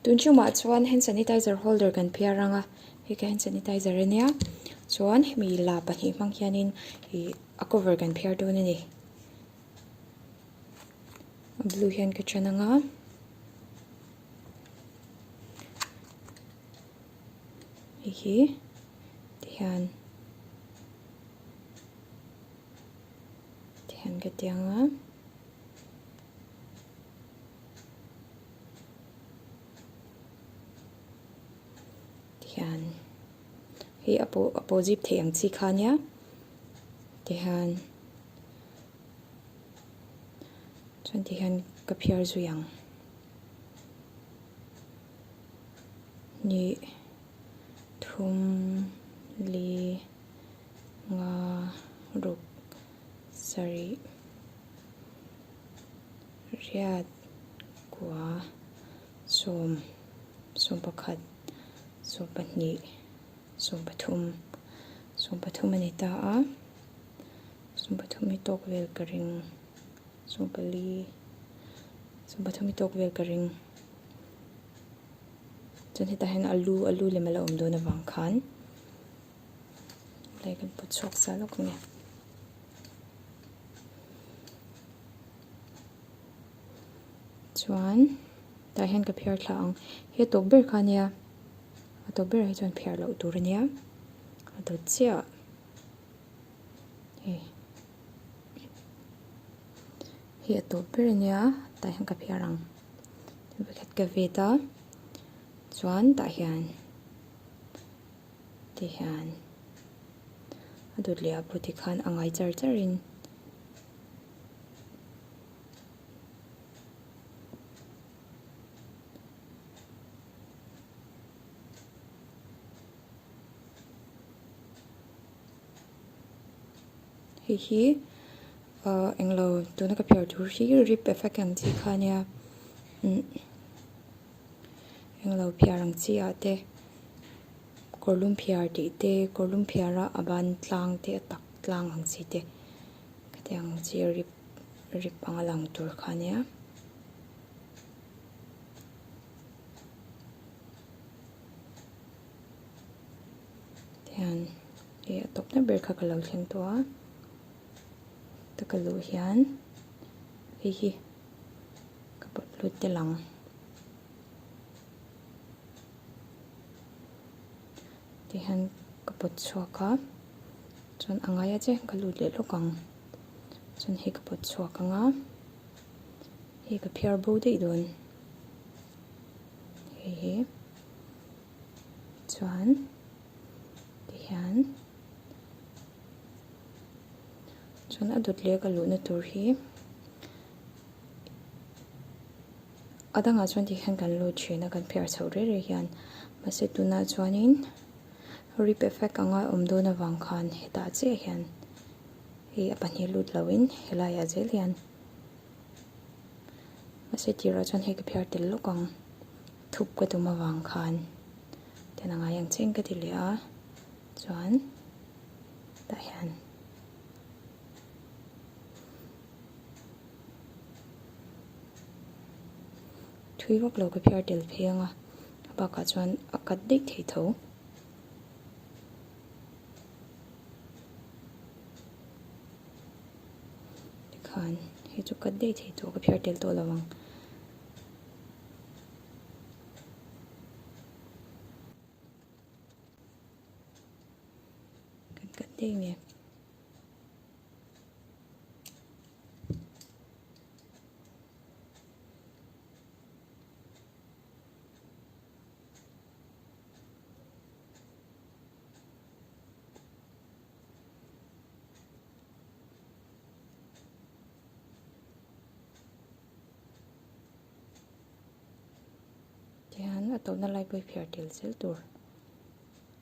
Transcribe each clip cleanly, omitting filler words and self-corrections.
Tun chungah chuan hand sanitizer holder kan phiar ang a, hei khi hand sanitizer a nia chuan hemi la pahnih hmang hianin ih a cover kan phiar dawn a ni. A blue hian ka ṭan ang a. Hei hi tihian tihian ka ti ang a. Tihian hei a pawh a pawh zip theih ang chi kha ania tihian chuan tihian ka phiar zui ang. Hnih thum li nga ruk sarih riat kua sawm sawm pakhat sawm pahnih sawm pathum sawm pathum a ni ta a sawm pathum hi tawk vel ka ring sawm pali sawm pathum hi tawk vel ka ring. Chuan hetah hian alu alu lem a la awm dawn avang khan lai kan pawt chhuak sa lawk ang e. Chuan tah hian ka phiar thla ang he tawp ber kha ania a tawp berah hi chuan phiar loh tur ania a dawt chiah hei hei a tawp ber ania tah hian ka phiar ang. Pakhat ka vet a chuan tah hian ti hian a dawt leh ah pawh tikhan a ngai char char in hei hi ahh englo tuna ka phiar tur hi rip effect ang chi kha ania umm englo phiar ang chi ah te kawrlum phiar tih te kawrlum phiar a a ban tlang te a tak tlang ang chi te khatiang ang chi rip rip anga lang tur kha ania. Tihian ih a tawp na ber kha ka lo thleng tawh a ta ka luh hian hei hi ka pawt lut tel ang tihian ka pawt chhuak a chuan a ngai a che ka lut leh lawk ang chuan hei ka pawt chhuak ang a hei ka phiar bo daih dawn hei hi. Chuan tihian chuan a dawt leh ka luhna tur hi a dangah chuan tihian kan lut thin a kan phiar chhoh rei rei hian mahse tunah chuanin rip effect anga awm dawn avang khan hetah chiah hian hei a pahnih lut loin helaiah zel hian mahse tirah chuan hei ka phiar tel lawk ang. Thup ka tum avang khan tian a ngai ang chiang ka ti leh a chuan tah hian thui vak lo ka phiar tel phei ang a a bakah chuan a cut daih thei tho. Tikhan hei chu cut daih thei tawh ka phiar tel tawh lo ang. Kan cut daih nge. Tihian a tawlhna lai pawh hi phiar tel zel tur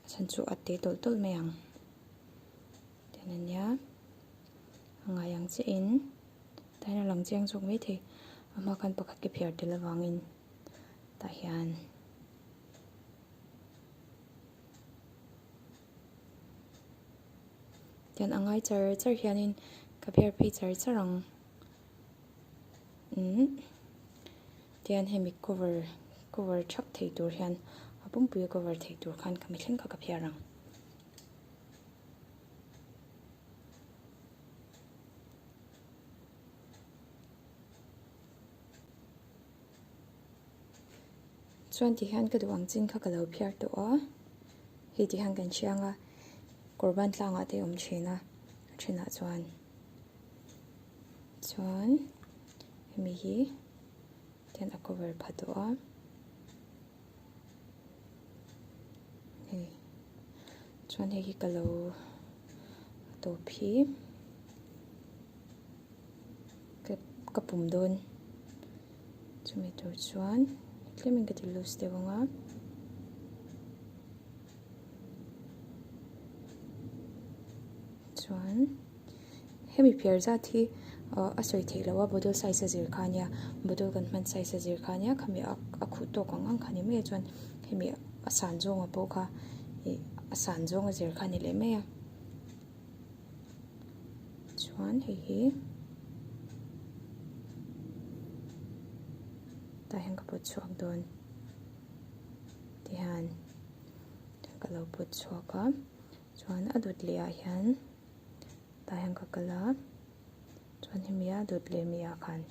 a chhan chu a te tawlh tawlh mai ang tihian a nia a ngai ang chiah in tihian a lang chiang zawk mai thei a hma khan pakhat ka phiar tel avangin tah hian. Tihian a ngai char char hianin ka phiar phei char char ang. Umm tihian hemi cover. Cover thak thei tur hian a pumpui a cover thei tur khan ka mi thleng kha ka phiar ang. Chuan ti hian ka duh ang chin kha ka lo phiar tawh a, hei ti hian kan hriang a, kawr ban tlangah te a awm thin a, a thenah chuan chuan hemi hi tian a cover pha tawh a, hei chuan hei hi ka lo a tawp hi ka pum dawn chumi tur chuan tlemin ka ti loose deuh ang a. Chuan hemi phiar zat hi ah a sawi theih loh a bottle size a zir kha ania bottle kan hman size a zir kha ania khami a a khuh tawk ang ang kha ni mai a chuan hemi a san zawnga pawh kha ih a san zawng a zir kha a ni leh mai a chuan hei hi tah hian ka pawt chhuak dawn tihian ka lo pawt chhuak a. Chuan a dawt leh ah hian tah hian ka kal a chuan hemi a dawt leh mi ah khan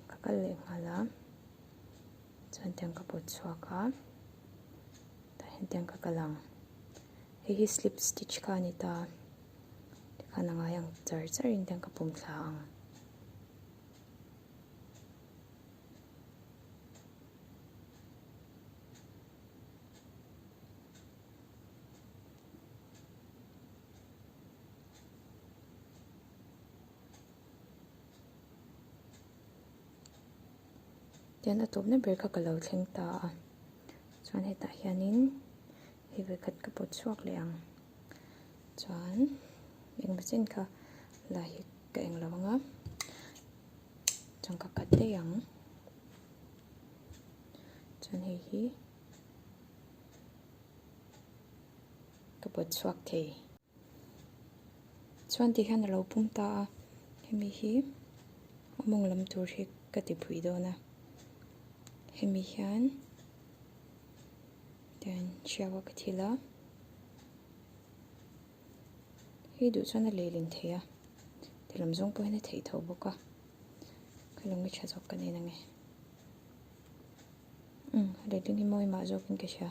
ka kal leh nghal a chuan tiang ka pawt chhuak a tah hian tiang ka kal ang hei hi slip stitch kha a ni ta tikhan a ngai ang char char in tiang ka pum thla ang. Tian a tawpna ber kha ka lo thleng ta a chuan hetah hianin hei vawikhat ka pawt chhuak leh ang chuan engemaw chen kha la hi ka eng lo ang a chuan ka cut daih ang chuan hei hi. Ka pawt chhuak thei. Chuan ti hian a lo pum ta a, hemi hi a mawng lam tur hi ka ti phui dawn a, hemi hian tian hriau a ka thil a, hei duh chuan a lehlin thei a, ti lam zawng pawh hian a theih tho bawk a, ka lung hi tha zawk ka nen ange. Umm letling hi mawi mah zawkin ka hria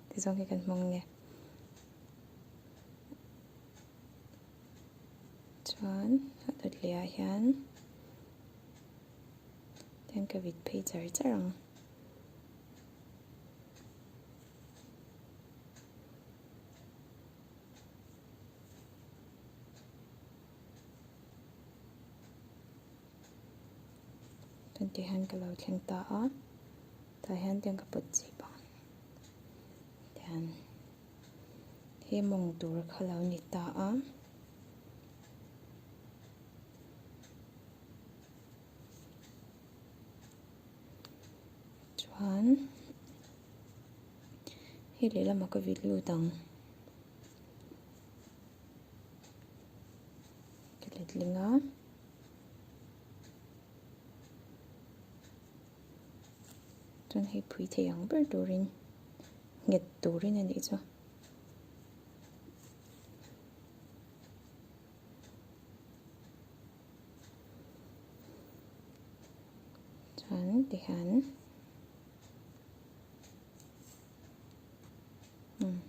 ti zawng hi kan hmang nge chuan a dawt leh ah hian tihian ka vit phei char char ang. Chuan ti hian ka lo thleng ta a tah hian tiang ka pawt chip ang tihian he mawng tur kha lo ni ta a. Chuan hei lehlamah ka vit lut ang ka letling a. Chuan hei phui thei ang ber turin nghet turin a nih chu. Chuan tihian umm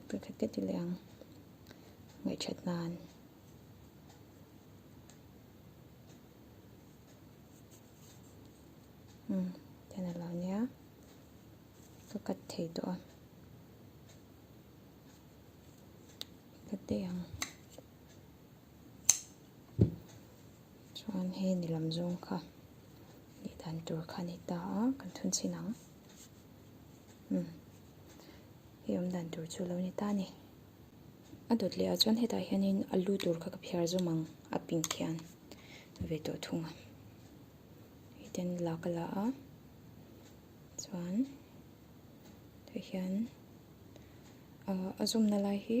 pakhat ka ti leh ang ngaihthat nan. Umm tian a lo nia ka cut thei tawh a ka daih ang chuan hei ni lam zawng kha nih dan tur kha a ni ta a kan thun chhin ang umm hei awm dan tur chu a lo ni ta a ni. A dawt leh ah chuan hetah hianin a lu tur kha ka phiar zawm ang a pink hian ve tawh thung a hei ten la ka la a chuan tah hian ah a zawmna lai hi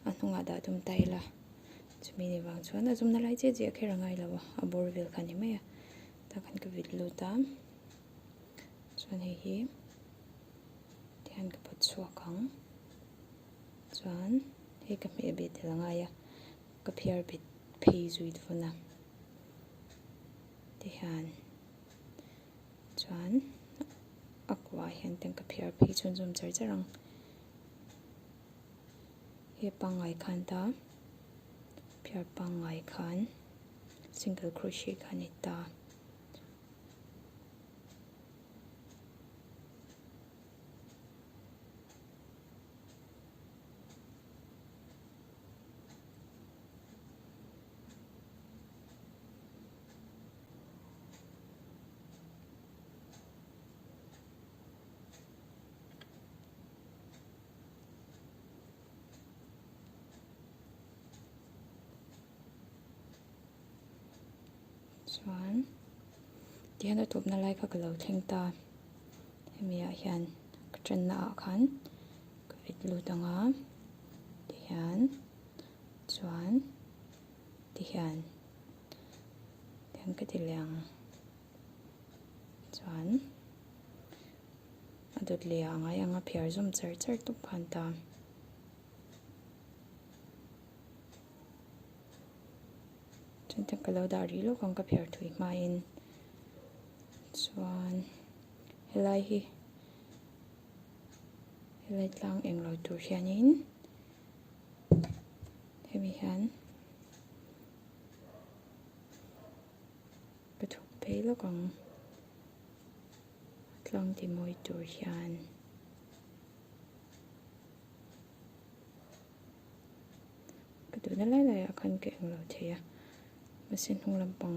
a hnungah dah tum ta ila chumi ni vang chuan a zawmna lai chiah chiah kher a ngai lo a a bawr vel kha a ni mai a tah khan ka vit lut a. Chuan hei hi tihian ka pawt chhuak ang. Chuan hei ka hmeh beh tel angai a, ka phiar bet phei zui dawn a tihian chuan a kuah hian tiang ka phiar phei chhunzawm char char ang. He pangngai khan ta phiar pangngai khan single crochet kha a ni ta. Chuan tihian a tawpna lai kha ka lo thleng ta hemi ah hian ka tanna ah khan ka vet lut ang a tihian chuan tihian tihian ka ti leh ang chuan a dawt leh ah a ngai ang a phiar zawm char char tawp khan ta. Chuan tiang ka lo dah rih lawk ang ka phiar thui hmain chuan helai hi helai tlang englo tur hianin hemi hian ka thuk phei lawk ang tlang ti mawi tur hian. Ka duhna lai lai ah khan ka englo thei a mahse hnung lampang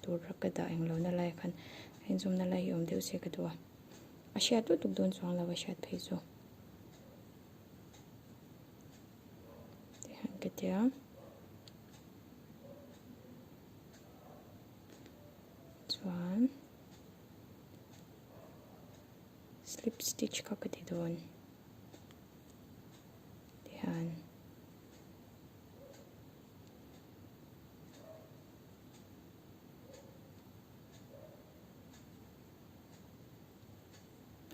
tura ka dah englo na lai ah khan a inzawmna lai hi awm deuh se ka duh a a hriat lutuk dawn chuang lo a hriat phei chu tihian ka tia chuan slip stitch kha ka ti dawn. Tihian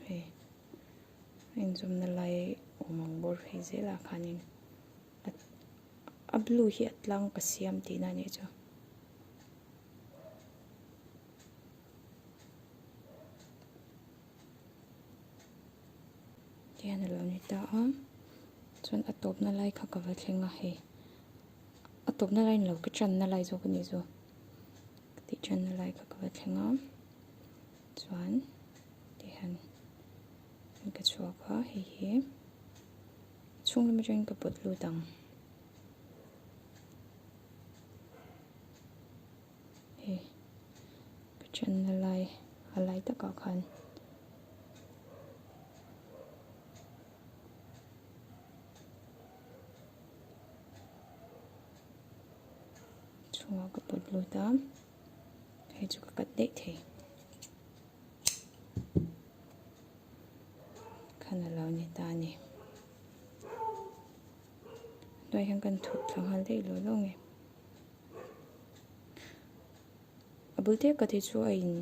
hei a inzawmna lai awm ang bawr phei zelah khanin a blue hi a tlang ka siam tihna a nih chu. Tihian a lo ni ta a chuan a tawpna lai kha ka va thleng a hei a tawpna lai ni lo ka channa lai zawk a nih chu ka tih channa lai kha ka va thleng a chuan tihian ka chhuak a hei hi chhung lam atangin ka pawt lut ang. Hei ka channa lai a lai takah khan chhungah ka pawt lut a hei chu ka cut daih thei khan a lo ni ta a ni hnuaiah hian kan thup thla nghal daih lo lo nge. A bul te ka te chu a in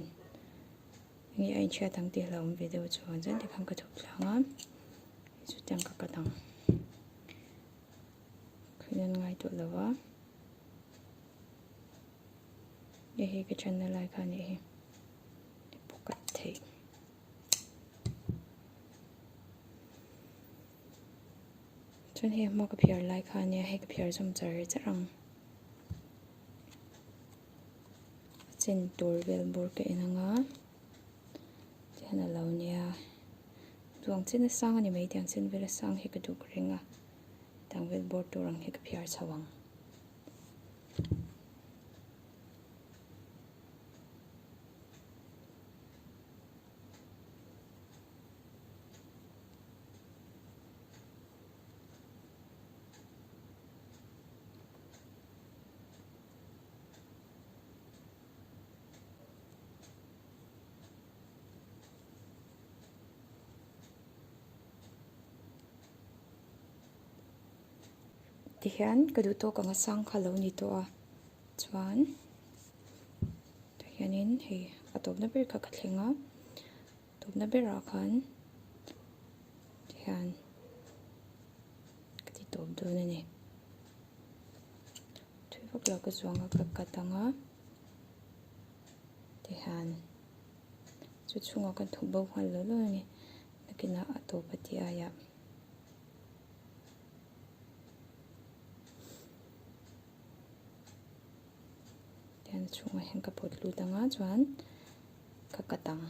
nge a inchhiat ang tih hlauhawm ve deuh chuan chuan tikhan ka thup thlang a chutiang ka cut ang khawiah an ngai tawh lo a hei hi ka channa lai kha a nih hi pawh cut theih. Chuan hei a hma ka phiar lai kha ania hei ka phiar zawm char char ang a chen tur vel bawr ka en ang a tihian a lo nia duh ang chen a sang a ni mai tiang chen vel a sang hi ka duh ka ring a tiang vel bawr tur ang hi ka phiar chho ang. Tihian ka duh tawk ang a sang kha lo ni tawh a chuan tihianin hei a tawpna ber kha ka thleng a. Tawpna berah khan tihian ka ti tawp dawn a ni. Thui vak lo ka zuang a ka cut ang a tihian chu chhungah kan thup bo nghal lo lo a ni. Nakinah a tawp a tih aiah. Tihian a chhungah hian ka pawt lut ang a chuan ka cut ang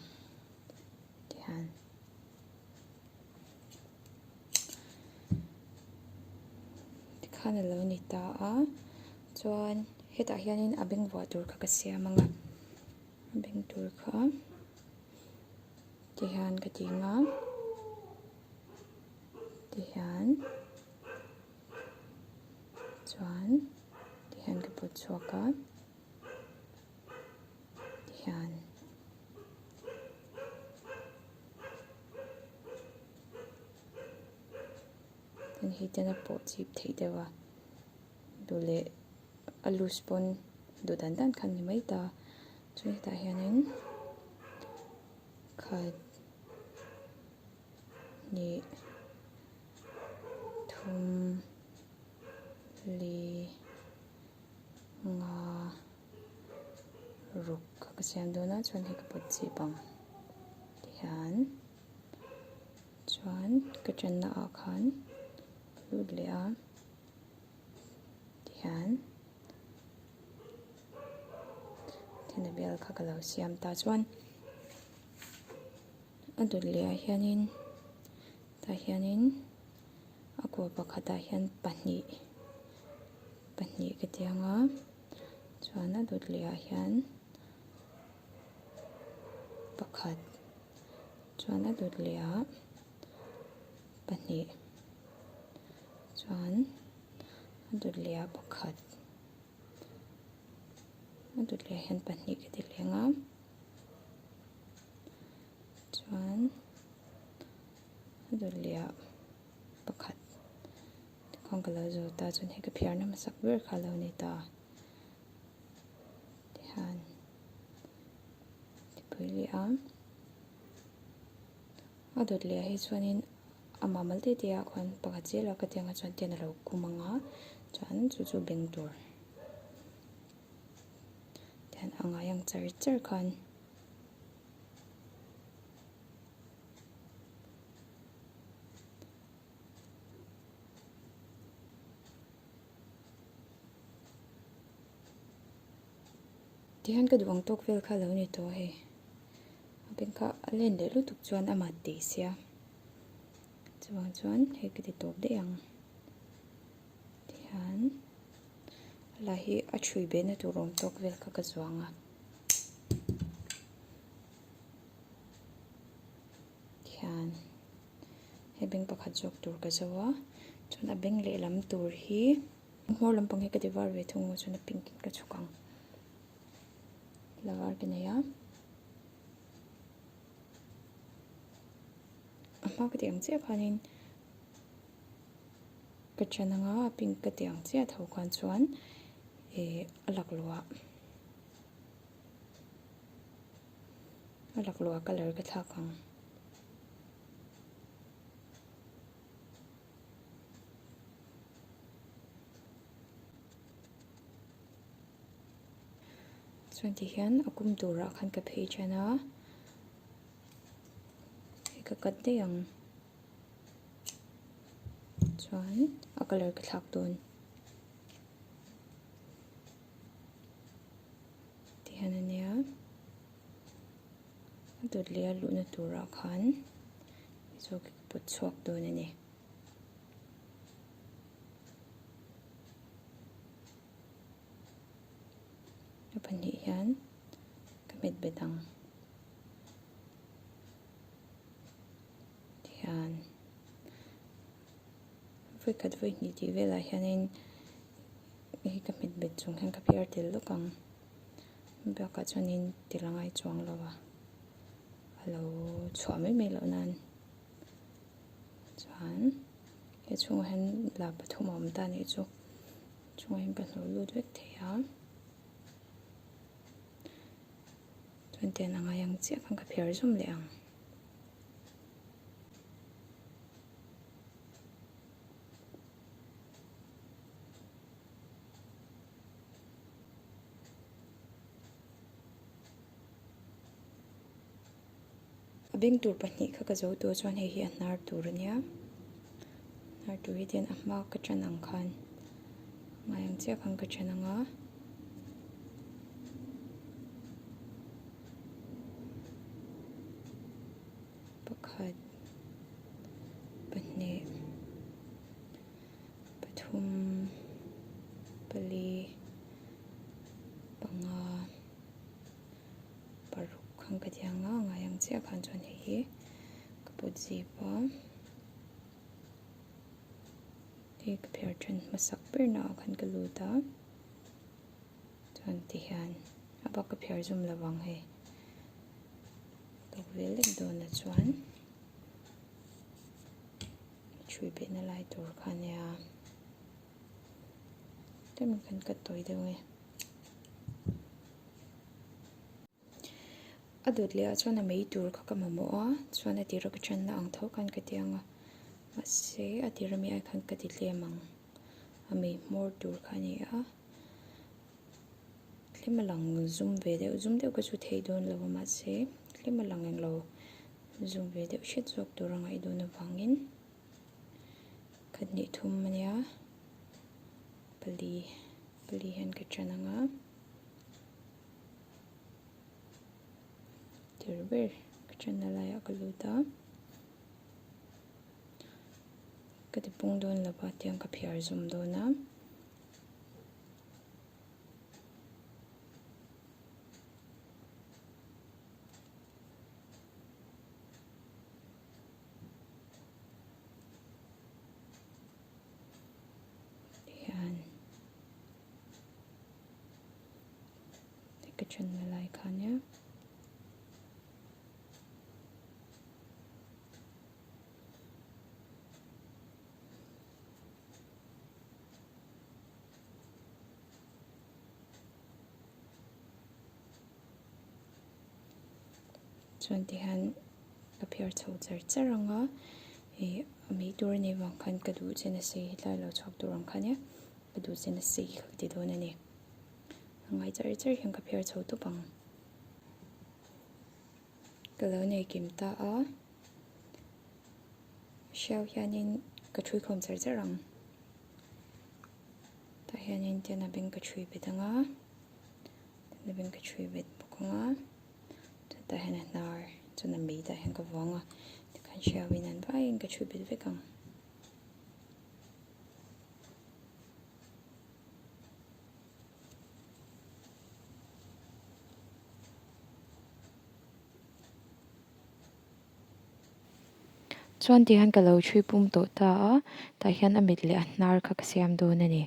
tihian tikhan a lo ni ta a chuan hetah hianin a beng vuah tur kha ka siam ang a a beng tur kha tihian ka ti ang a tihian chuan tihian ka pawt chhuak a tihian chuan hei ten a pawh chip theih deuh a duh leh a loose pawn duh dan dan khan ni mai ta chuan hetah hianin khat hnih thum li nga ruk kha ka siam dawn a chuan hei ka pawt chip ang tihian chuan ka tanna ah khan ka lut leh a tihian thena bial kha ka lo siam ta chuan. A dawt leh ah hianin tah hianin a kua pakhatah hian pahnih pahnih ka ti ang a chuan a dawt leh ah hian pakhat chuan a dawt leh ah pahnih chuan a dawt leh ah pakhat a dawt leh ah hian pahnih ka ti leh ang a. Chuan a dawt leh ah pakhat kawng ka lo zawt ta chuan hei ka phiar na hmasak ber kha a lo ni ta tihian tipui leh a a dawt leh ah hi chuanin a mahmal te te ah khuan pakhat zel a ka ti ang a chuan tian a lo kum ang a chuan chu chu beng tur. Tihian a ngai ang char char khan tihian ka duh ang tawk vel kha a lo ni tawh a hei a beng kha a len leh lutuk chuan a mat teh sia chuvang chuan hei ka ti tawp daih ang tihian. Helai hi a thui behna tur awm tawk vel kha ka zuang a khian hei beng pakhat zawk tur ka zo a chuan a beng lehlam tur hi hmawr lampang hi ka ti var ve thung a chuan a pink in ka chhuk ang la var ka nei a a hma ka tih ang chiah khanin. Ka ṭan anga a pink ka tih ang chiah tho khan chuan ih a laklawh ah a laklawh ah colour ka thlak ang. Chuan ti hian a kum turah khan ka phei ṭan a hei ka cut daih ang. Chuan a colour ka thlak dawn tihian a nia a dawt leh a luhna turah khan zawk hi ka pawt chhuak dawn a ni. A pahnih hian ka hmet bet ang. Tihian vawi khat vawi hnih tih velah hianin hei ka hmet bet chung hian ka phiar tel lawk ang bakah chuanin tel a ngai chuang lo a a lo chhuah mai mai loh nan chuan he chhungah hian la pathum a awm ta anih chu chhungah hian ka hnawh lut vek thei a. Chuan tian a ngai ang chiah khan ka phiar zawm leh ang. A beng tur pahnih kha ka zo tawh chuan hei hi a hnar tur a nia. Hnar tur hi tian a hma ka tan ang khan ngai ang chiah khan ka tan ang a. Pakhat pahnih pathum pali panga paruk khan ka ti ang a ngai ang chiah khan chuan hei hi ka put zip a hei ka phiar then hmasak ber naah khan ka lut a chuan tihian a bak ka phiar zum lo ang hei tawk vel lek dawn ah chuan chhui behna lai tur kha a nia tlem khan ka tawi deuh nge. A dawt leh ah chuan a mei tur kha ka mamawh a chuan a tira ka channa ang tho khan ka ti ang a mahse a tira mi ai khan ka ti tlem ang a mei hmawr tur kha a ni a tlem a lang zum ve deuh zum deuh ka chu thei dawn lo a mahse tlem a lang englo zum ve deuh hret zawk tur a ngaih dawn avangin khat hnih thum a nia pali pali hian ka chan ang a. Tir ber ka channa laiah ka lut a ka ti pung dawn lo va tiang ka phiar zawm dawn a. Hian. Ka channa lai kha nia. Chuan tihian ka phiar chho char char ang a ih a mei tur a nih vang khan ka duh chen a sei hetlai lo chhuak tur ang kha nia. Ka duh chen a sei kha ka ti dawn a ni. A ngai char char hian ka phiar chho tawp ang. Ka lo nei kim ta a. Hriau hianin ka thui khawm char char ang. Tah hianin tian a beng ka thui bet ang a. Tian a beng ka thui bet bawk ang a. Chuan tah hian a hnar chuan a mei tah hian ka vuang a. Tikhan hriauin an vaiin ka thui bet vek ang. Chuan tih hian ka lo chhui pum tawh ta a, tah hian a mit leh a hnar kha ka siam dawn a ni.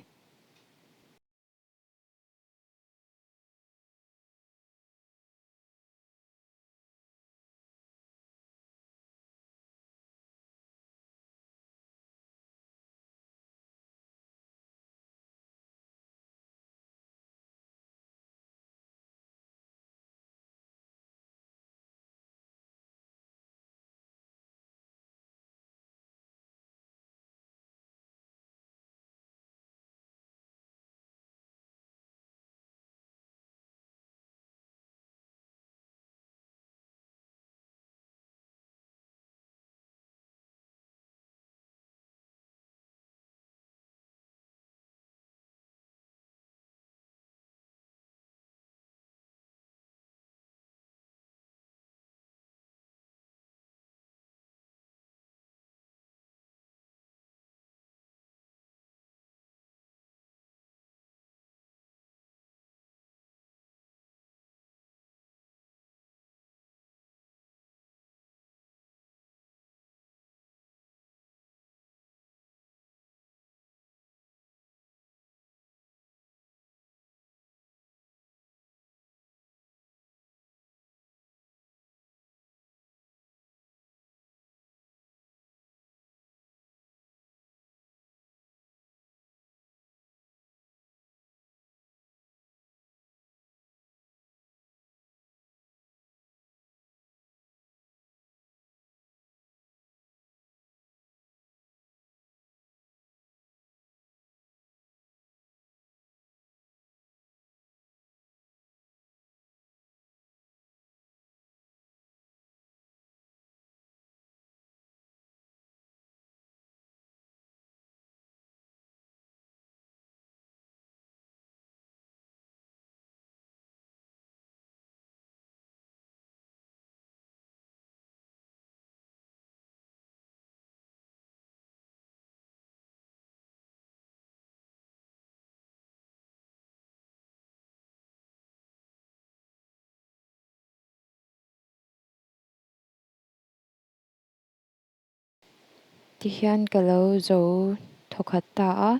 Tihian ka lo zo thawkhat ta a,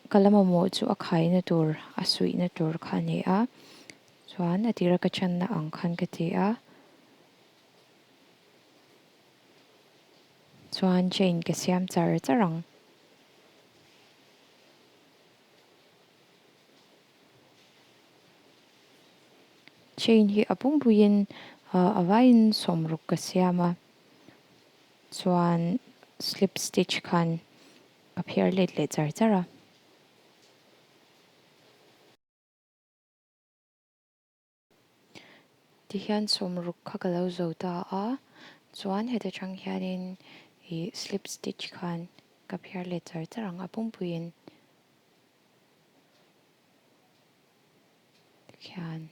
ka la mamawh chu a khaina tur, a suihna tur kha a ni a. Chuan a tira ka channa ang khan ka ti a. Chuan chain ka siam char char ang. Chain hi a pumpuiin a vaiin sawmruk ka siam a, chuan slip stitch khan ka phiar let leh char char a. Tihian sawmruk kha ka lo zo ta a, chuan heta tang hianin ih slip stitch khan ka phiar let char char ang a pumpuiin tikhian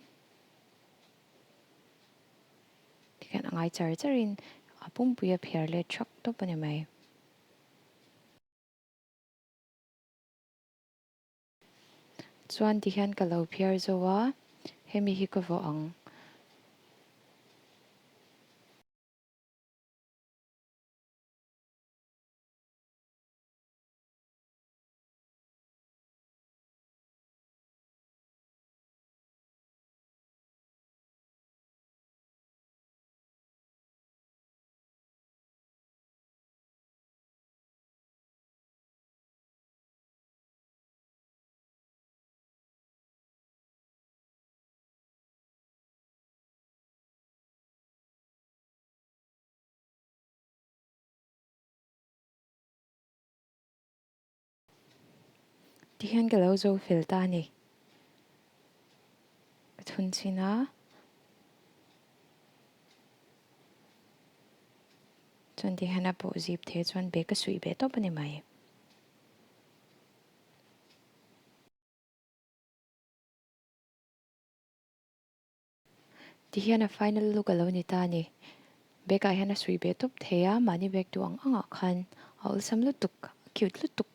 tikhian a ngai char charin a pumpui a phiar let thak tawp a ni mai. Chuan tihian ka lo phiar zo a, hemi hi ka vawh ang. Tihian ka lo zo fel ta a ni. Ka thun chin a. Chuan tihian a pawh zip thei chuan bag ka suih ve tawp a ni mai. Tihian a final look a lo ni ta a ni. Bag ah hian a suih ve tawp thei a, mahni bag duh ang ang ah khan a awlsam lutuk, a cute lutuk.